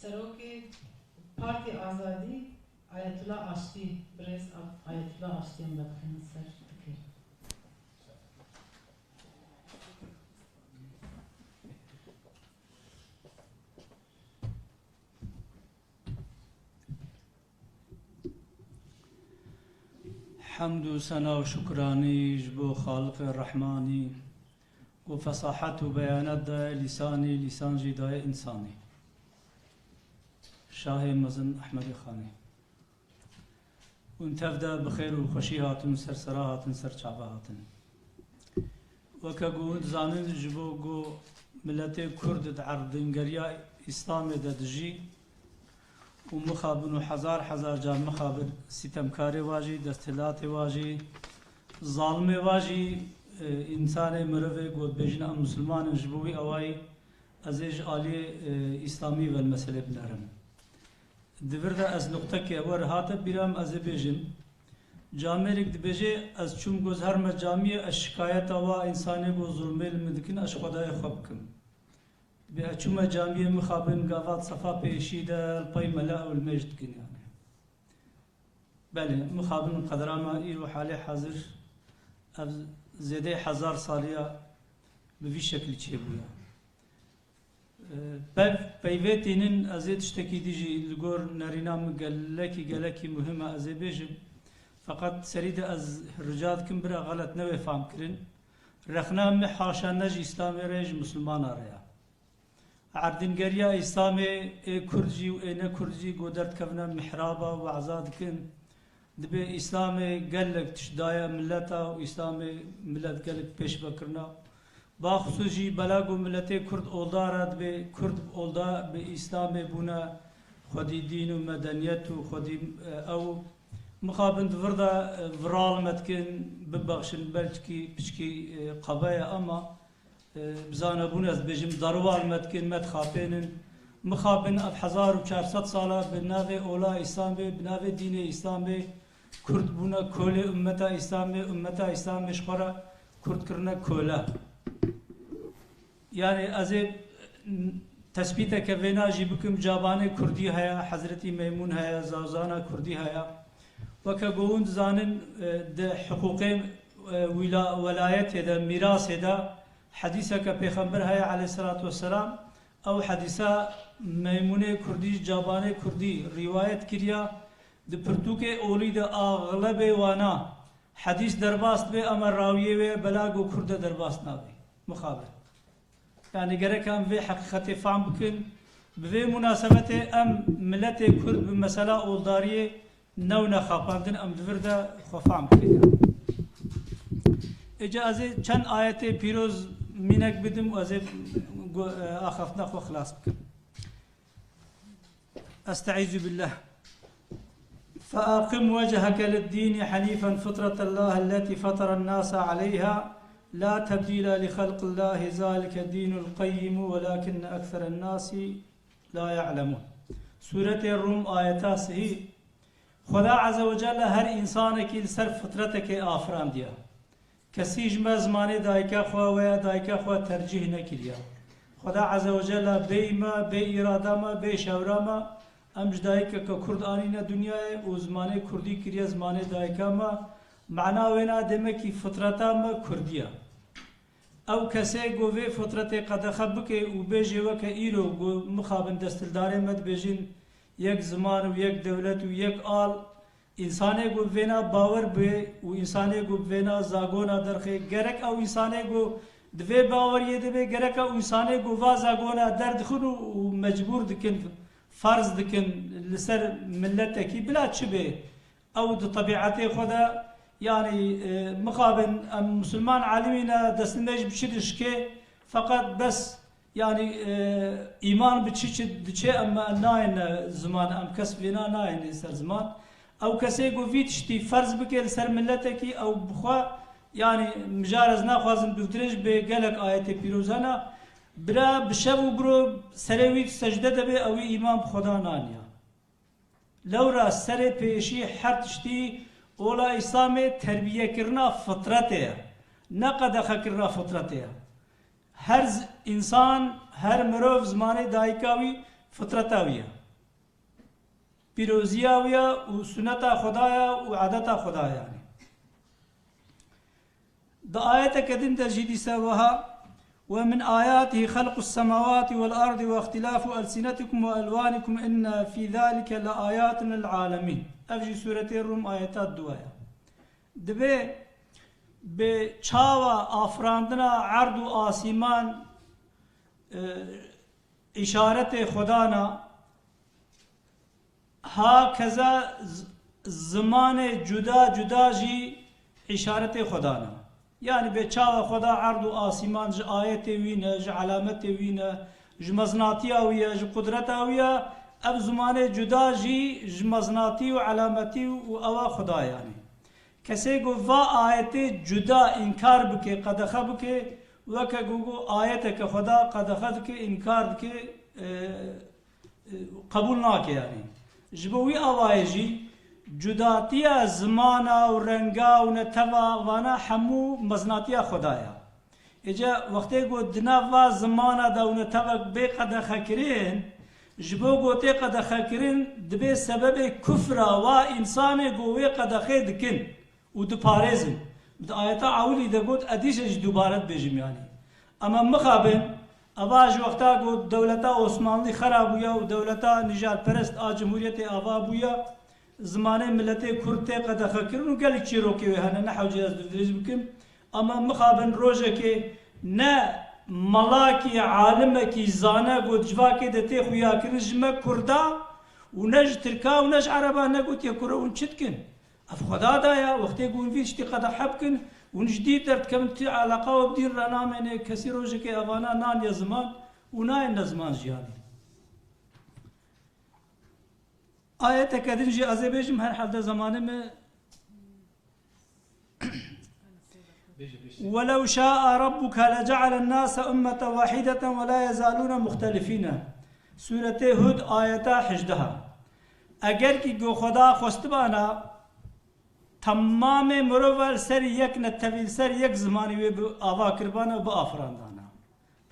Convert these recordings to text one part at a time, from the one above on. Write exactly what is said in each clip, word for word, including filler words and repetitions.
Serokê Partî Azadî, Ayetullah Aştî, birêz Ab-, Ayetullah Aştî em vedixînin ser fikir. Hemd û sena û şukranî ji bo Xaliqê Rehmanî, ku fesahet û beyanat daye lîsanî, lîsan jî daye însanî. Şahê mezin Ehmedê Xanê. Hûn tev de bi xêr û xweşî hatin, ser sera hatin, ser çava hatin. Weke ku hûn dizanin, ji bo ku miletê Kurd di erdingeriya Îslamê de dijî û mixabin û hezar hezar car mixabin sîtemkarê wa jî, desthilatê wa jî, zalimê wa jî, e, însanê, mirovê ku dibêjin em misilman in, ji bo wî awayî ez ê ji aliyê, e, Îslamî ve li meselê binerim. Di vir de ez nuqtekê we re hate bîra min, ez ê bêjim. Camêrek dibêje, ez çûm goz herme camiyê, ez şikayeta wa însanê ku zulmê li min dikin, ez ji Xwedayê xwe bikim. Bê ez çûme camiyê, mixabin gavat sefa pêşî de li pey mela ew li mêj dikin yani. Belê, mixabin qedra me îro halê hazir ev zêdeyê hezar saliya bi vî şeklî çêbûye. Pev, peyvê tînin, ez ê tiştekî dî jî li gor nerîna min gelekî, gelekî muhim e, ez ê bêjim. Feqet serî de ez rica dikim, bira xelet newê fam kirin. Rexna min haşa ne ji Îslamê re ye, ji Misilmana re ye. Erdîngeriya Îslamê, ê Kurd jî û ê ne Kurd jî ku derdikevine mihraba, weza dikin. Dibê Îslamê gelek tişt daye mileta û Îslamê milet gelek pêş ve kirina. Baxusûs jî bela ku miletê Kurd oldar e, dibê Kurd olda bi Îslamê bûne xwedî dîn û medeniyet û xwedî, e, ew. Mixabin di vir de, e, viral me dikin, bibexşin, belkî piçkî, e, qebe ye, ama, e, bi zanebûn ez dibêjim, darwal me dikin, me dixapênin. Mixabin ev hezar û çar sed sala bi navê ola Îslamê, bi navê dînê Îslamê, Kurd bûne kolê ummeta Îslamê, ummeta Îslamê ji xwe re Kurd kirine kole. Yani ez ê tespîteke vêna jî bikim, cabanê Kurdî heye, Hezretî Meymûn heye, zazana Kurdî heye. Weke ku hûn dizanin, e, di hiqûqê, e, wîla-, welayetê de, mîrasê de, hedîseke Pêxember heye aleyhisselatu vesselam, ew hedîsa Meymûnê Kurdî, cabanê Kurdî rîwayet kiriya, di pirtûkê olî de axlebê wana hedîs derbas dibe, ama rawiyê wê bela ku Kurd e derbas nabe. Mixabin. Yani gerek em vê heqîqetê fam bikin. Bi vê munasebetê em miletê Kurd bi mesela oldariyê newne xapandin, em di vir de xwe fam bikin. Êca ez ê çend ayetê pîroz mînek bidim û ez ê go-, e, axaftina xwe xilas bikim. Estaizu billah. فأقم وجهك للدين حنيفا فطرة الله التي فطر الناس عليها لا تبديل لخلق الله ذلك الدين القيم ولكن أكثر الناس لا يعلمون. Sûretê Rûm, ayeta sihî. Xweda Azze ve Celle her însanekî li ser fitretekê afirandiye. Kesî ji me zimanê dayika xwe, weya dayika xwe tercîh nekiriye. Xweda Azze ve Celle bêyî me, bê îrada me, bê şewra me, em ji dayikeke Kurd anîne dinyayê û zimanê Kurdî kiriye zimanê dayika me. Mana wêna demekî fitreta me Kurdî ye. Ew kesê ku vê fitretê qedexe bike û bêjê weke îro ku mixabin desthildarê me dibêjin yek ziman û yek dewlet û yek al, însanê ku bi vêna bawer bê û însanê ku bi vêna zagona derxê, gerek ew însanê ku di vê baweriyê de bê, gerek ew însanê ku va zagona derdixin û, û mecbûr dikin, ferz dikin li ser miletekî, bila çi bê, ew di tebîetê xwe de, yanî, e, mixabin em misilman alimî ne, destnimêj bi çi dişkê, feqet bes, yanî, e, îman bi çi çi diçe, em me nayêne ziman, em kes vêna nayêne ser ziman. Ew kesê ku vî tiştî ferz bike li ser miletekî, ew bi xwe, yanî, mijar ez naxwazim bivdirêj bê gelek ayetê pîroz hene, bira bi şev û biro serê wî secde de bê, ew îman bi Xweda naniya. Lewra serê pêşî her tiştî ola Îslamê terbiyekirina fitretê ye, ne qedexekirina fitretê ye. Her z-, însan, her mirov zimanê dayika wî Fitreta wî ye. Pîroziya wî ye û suneta Xwedaya û adeta Xwedaya yani. Di ayeteke din de jî dîsa wiha, "Ve min ayatihi xelqus semawati vel ardi ve ihtilafu elsinetikum ve elwanikum inne fî zalike le ayatin lil alemin." Ev jî Sûretê Rûm ayeta duwa ye. Dibê bi çawa afirandina erd û asîman, e, îşaretê Xwedana, ha keza z-, zimanê cuda cuda jî îşaretê Xwedana. Yani bê çawa Xweda erd û asîman ji ayetê wî ne, ji alametê wî ne, ji meznatiya wî ye, ji qudreta wî ye, ev zimanê cuda jî ji meznatî û alametî û ewa Xweda yani. Kesê ku va ayetê cuda înkar bike, qedexe bike, weke ku, ku ayeteke Xweda qedexe dike, înkar dike, e, e, qebûl nake yani. Ji bo wî awayê jî cudatiya zimana û renga û neteva vana hemû meznatiya Xweda ye. Êca wextê ku di nav va zimana de û netevek bê qedexekirin, ji bo ku tê qedexekirin, dibê sebebê kufra wa însanê ku wê qedexê dikin û diparêzin. Di ayeta ewilî de got, edîşe jî dubare dibêjim yani. Ema mixabin, eva ji wexta ku dewleta Osmanlî xera bûye û dewleta nijalperest a cumhuriyetê ava bûye, zimanê miletê Kurd tê qedexekirin û gelek çîrokê wê hene, ne hewce ez dirêj bikim. Ama mixabin rojekê ne melakî, alimekî zane got civakê de tê xuyakirin ji me Kurda û ne ji Tirka û ne ji Ereba negotiye kuro hûn çi dikin? Ev Xweda da ya, wextê ku hûn vî tiştî qedexe bikin, hûn ji dîr derdikevin, ti eleqa we bi dîn re namêne, kesî rojekê evana nan ye ziman û nayên ne ziman jiyanê. Ayeteke din jî ez ê bêjim, herhalde zemanê me. Bêje, bêje. "Welew şa'a rabbuke le ce'alen nase ummeten wahideten ve la yezalûne muhtelifîne." Sûretê Hud, ayeta hejdeha. Eger kî ku Xweda xwestibana, temamê mirova li ser yek netewî, li ser yek zimanî wê bi ava kiribana û biafirandana.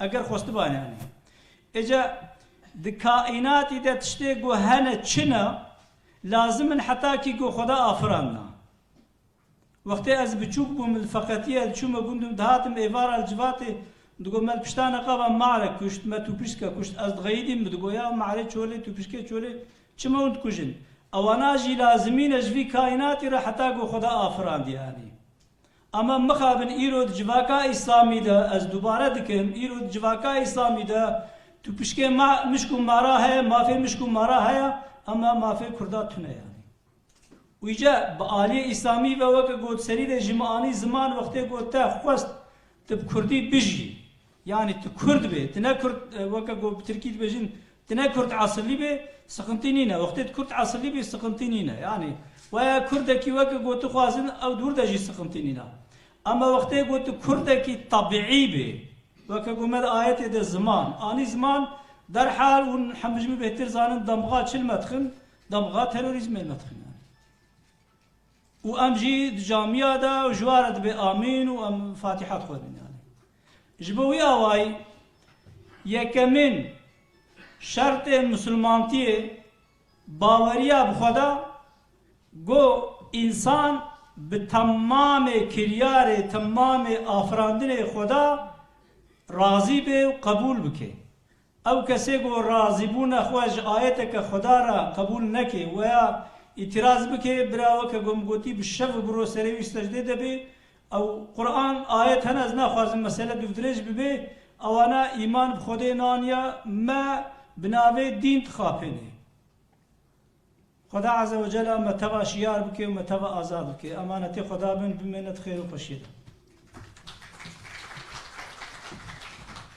Eger xwestibane yani. Êca di kaînatî de tiştê ku hene çi ne, lazim in heta kî ku Xweda afirandina. Wextê ez biçûk bûm, li feqetiyê diçûme gund û dihatim êvara li civatê, digot me li pişta neqaba marek kuşt, me tûpişke kuşt, ez dixeyidîm, min digot ya marê çolê, tûpişkê çolê, çima hûn dikujin? Ewana jî lazimî ne ji vî kaînatî re heta ku Xweda afirandiye, yanî. Ama mixabin îro di civaka Îslamî de, ez dubare dikim, îro di civaka Îslamî de tûpişkê ma-, mişk û mara heye, mafê mişk û mara heye, ama mafê Kurda tune, yanî. Wîce bi aliyê Îslamî ve weke got serî de ji me anî ziman wextê got te xwest, tu bi Kurdî bijî. Yanî tu Kurd bê, tu ne Kurd, e, weke got bi Tirkî dibêjin, tu ne Kurd esilî bê, sıkıntı nîne. Wextê tu Kurd esilî bê, sıkıntı nîne. Yanî weya Kurdekî weke got tu xwazin ew dûr de jî sıkıntı nîne. Ama wextê got tu Kurdekî tabiî bê, weke got me di ayetê de ziman, anî ziman, derhal hûn hemijî bêhtir zanin damga çil me dixin, damga terorîzmê me dixin yani. Û em jî di camiya de û ji wa re dibê amîn û em Fatiha dixwînin yani. Ji bo wî awayî yekemîn şertê misilmantiyê baweriya bi Xweda, go însan bi temamê kiryarê, temamê afirandinê Xweda razî bê û qebûl bike. Ew kesê ku razîbûna xwe ji ayeteke Xweda re qebûl neke, weya îtîraz bike, bira weke ku min gotî bi şev û bi ro serê wî secdê de bê, ew Quran ayet hene, ez naxwazim mesele dûvdirêj bibe, ewana îman bi Xwedê naniye, me bi navê dîn dixapêne. Xweda Azze ve Celle me teva şiyar bike û me teva azad bike. Emanetê Xweda bin, bimêne di xêr û xweşiyê de.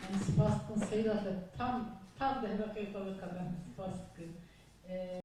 Em spas dikin Seyda te tam, tam dehveqê xwe veke me. Spas dikin. Ee,